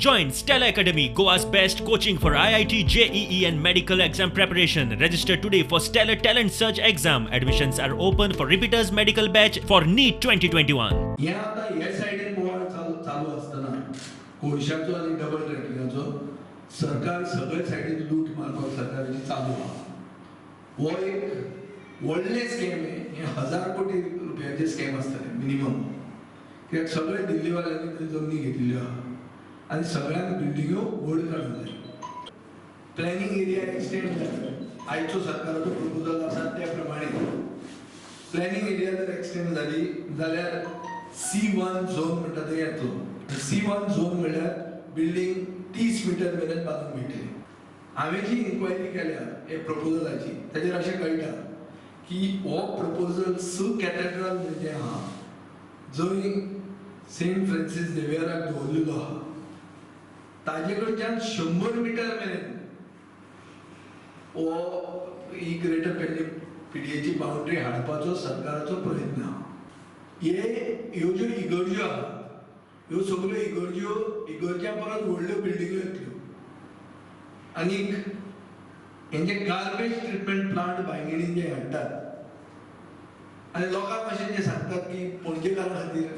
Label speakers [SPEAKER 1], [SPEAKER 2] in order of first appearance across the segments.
[SPEAKER 1] Join Stella Academy, Goa's best coaching for IIT, JEE, and medical exam preparation. Register today for Stellar Talent Search exam. Admissions are open for repeaters medical batch for NEET 2021.
[SPEAKER 2] हें आतां हे सायडीन बोवाळ चालू चालू आसतना कोळशाचो आनी double ट्रॅकिंगाचो सरकार सगळे सायडीन लूट मारपाक सरकाराची चालू आहा. हो एक व्हडलें स्कॅम. हें 1000 कोटी रुपयाचें स्कॅम आसतलें मिनिमम, कित्याक सगळे दिल्लीवाल्यांनी थंय जमनी घेतिल्ल्यो आहा आनी सगळ्यांक बिल्डिंग्यो व्हड काडूंक जाय. प्लॅनिंग एरिया एक्सटेंड जाय. आयचो सरकाराचो प्रपोजल आसा त्या प्रमाणे प्लॅनिंग एरिया जर एक्सटेंड जाली जाल्यार सी 1 झोन म्हणटा ते येतलो. सी 1 झोन म्हणल्यार बिल्डींग 30 मिटर मेरेन बांदूंक मेळटली. हांवें जी इन्क्वायरी केल्या हे प्रपोजलाची, ताजेर अशें कळटा की हो प्रपोजल स कॅथेड्रल जें आहा, जंय सेंट फ्रांसीस झेवियराक दवरलेलो आहा, ताजे कडच्यान 100 मिटर मेरेन हो ही ग्रेटर पेडणे पीडीएची बाउंड्री हाडपाचो सरकाराचो प्रयत्न आहा. हे ह्यो ज्यो इगर्ज्यो आहा, ह्यो सगल्यो इगर्ज्यो, इगर्ज्यां परत व्हडल्यो बिल्डिंग्यो येतल्यो आनीक हेंचे गार्बेज ट्रिटमेंट प्लांट बांयगिणीन जे हाडटात आनी लोकांक अशें जे सांगतात की पणजेकारां खातीर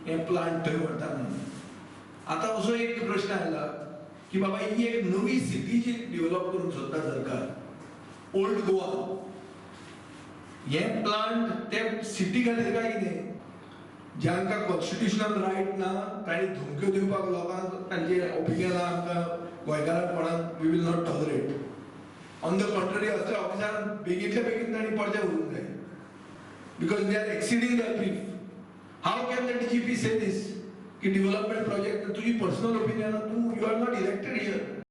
[SPEAKER 2] हें प्लांट थंय व्हरतात म्हणून. आतां असो एक प्रश्न आयला की बाबा, ही एक नवी सिटी जी डेव्हलप करूंक सोदता सरकार, ओल्ड गोवा, हें प्लांट ते सिटी खातीर काय कितें? जांकां कॉन्स्टिट्युशनल रायट ना तांणी धमक्यो दिवपाक लोकांक, तांचे ओपिनियन आमकां गोंयकारांक कोणाक we will not tolerate. On the contrary, असल्या ऑफिसरांक बेगीतल्या बेगीन तांणी परते व्हरूंक जाय because they are exceeding the brief. How can the DGP say this की डेव्हलपमेंट प्रोजेक्ट? तुजी पर्सनल ओपिनियन, तूं you are not elected here.